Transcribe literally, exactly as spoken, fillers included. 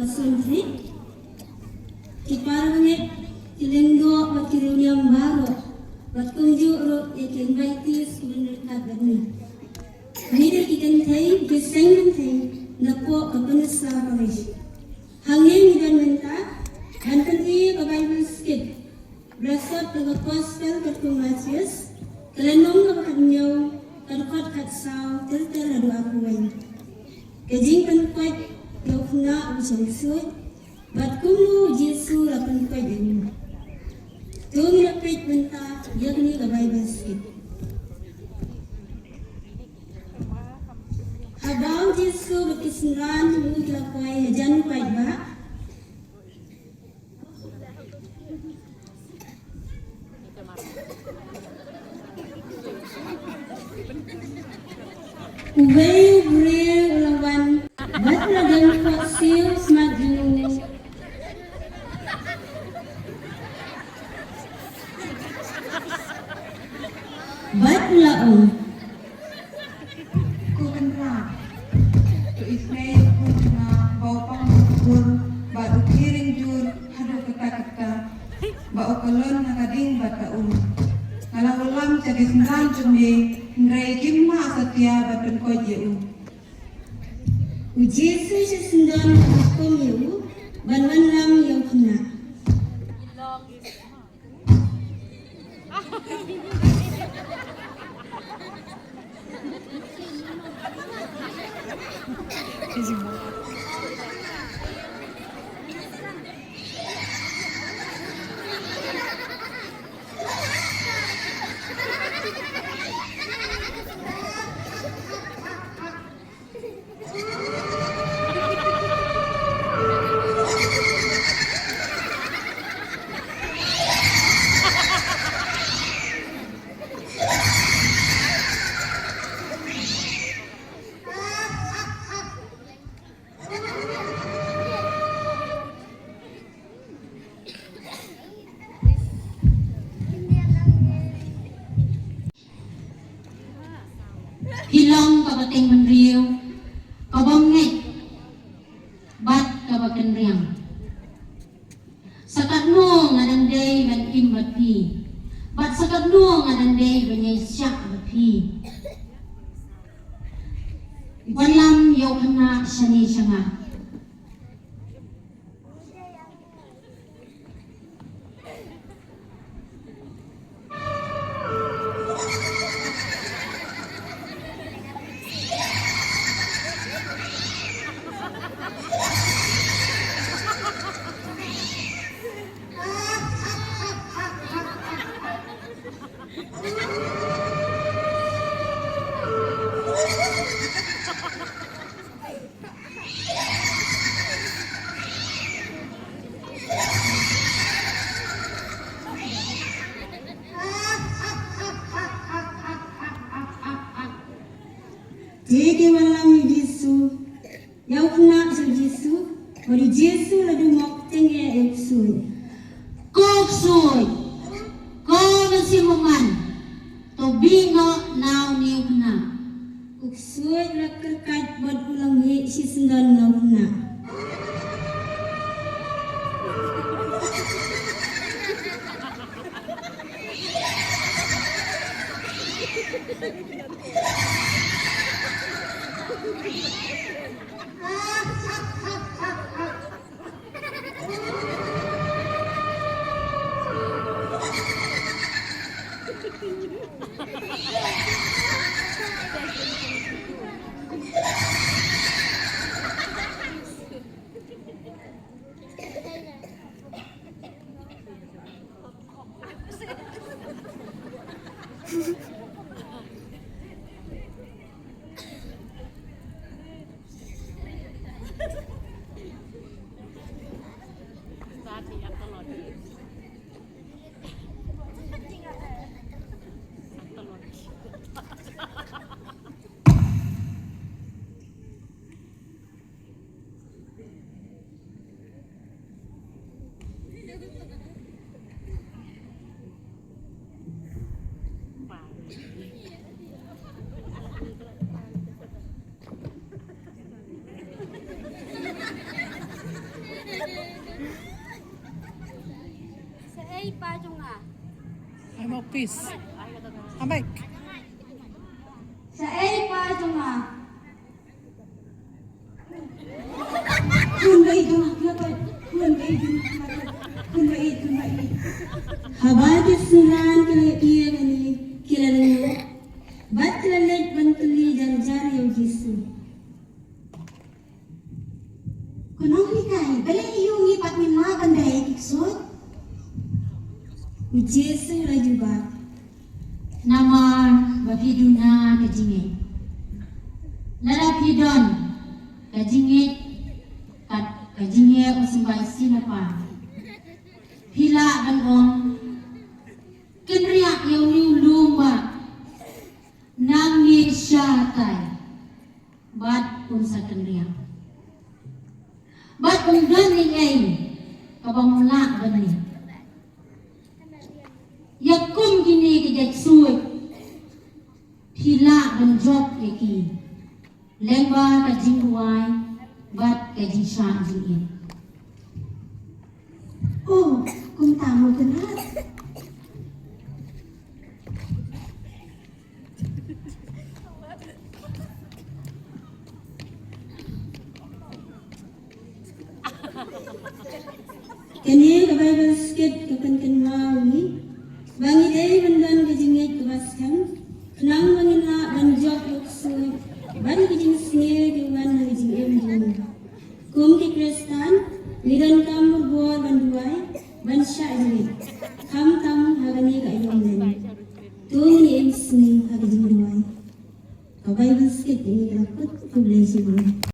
Sngewbha ki para bangeit, ki lyngdoh bad ki riewniam baroh, bad kumjuh ruh ïa ki invitees kiba ryngkat bad ngi. Ngi dei ki kynthei, ki seng kynthei napoh ka Pynursla Parish. Hangne ngi don mynta ban pyni ka Bible skit ba la sot na ka Gospel katkum u Mathaios, ka lynnong kaba khathynñiew, ka dkhot khatsaw ter ter haduh arphew wei. Ka jingpynkoit ïa u khynnah uba shong ksuid, bad kumno u Jisu u la pynkoit ïa u. To ngin ïa peit mynta ïa kane ka Bible skit. Haba u Jisu bad ki synran jong u ki la poi hajan u paidbah, uwei u briew u la wan bad u la dem khohsiew smat jong u bad u la ong, Ko Kynrad, to isnei ïa u khun jong nga ba u pang ha ka kur bad u khie rynjur haduh katta katta, ba u kyllon ha ka ding bad ka um. Nga la wallam sha ki synran jong me, hynrei kim lah satia ban pynkoit ïa u. U Jisu shisyndon u la hukum ïa u ban wanlam ïa u khynnah. Phi long kaba teng bynriew, kaba ngeit bad kaba kynriang. Sa katno nga dang dei ban im bad phi, bad sa katno nga dang dei ban ïaishah bad phi. Wanlam ïa u khynnah shane sha nga. Te ki wanlam ïa u Jisu, ïa u khynnah sha u Jisu, bad u Jisu la dumok tyngeh ïa u ksuid. Ko ksuid, ko mynsiem bymman, to bih noh na une u khynnah. U ksuid u la kyrkait bad u la ngieh shisyndon na u khynnah. Ei pa jong nga. Ai mouthpiece. Amai. Sa ei pa jong nga. Kun ba i jong nga, kun ba i jong nga, kun ba i, kun ba i. Haba ki synran ki la ïa kane, ki la lyngngoh. Bad ki la leit ban kylli jar jar ïa u Jisu. Ko nonghikai, balei ïa u ngi pat ngin lah ban dei ki ksuid? U Jisu u la jubab. Namar ba phi duna ka jingngeit. Lada phi don ka jingngeit kat ka jingngeit u symbai sien na pa, phi lah ban ong, kynriah ïa une u lum ba nangne shatai. Bad un sa kynriah. Bad un don ei ei kaba ym lah ban leh. Ïa kum kine ki jait ksuid phi lah ban jop ïa ki lyngba ka jingduwai bad ka jingshah jingim. Oh, kumta mo kane. Kane ka Baibl skit ka pynkynmaw ïa ngi ba ngi dei ban don ka jingngeit kaba skhem khnang ba ngin lah ban jop ïa u ksuid bad ïa ka jingsngew kiba wan na ka jingim jong ngi. Kum ki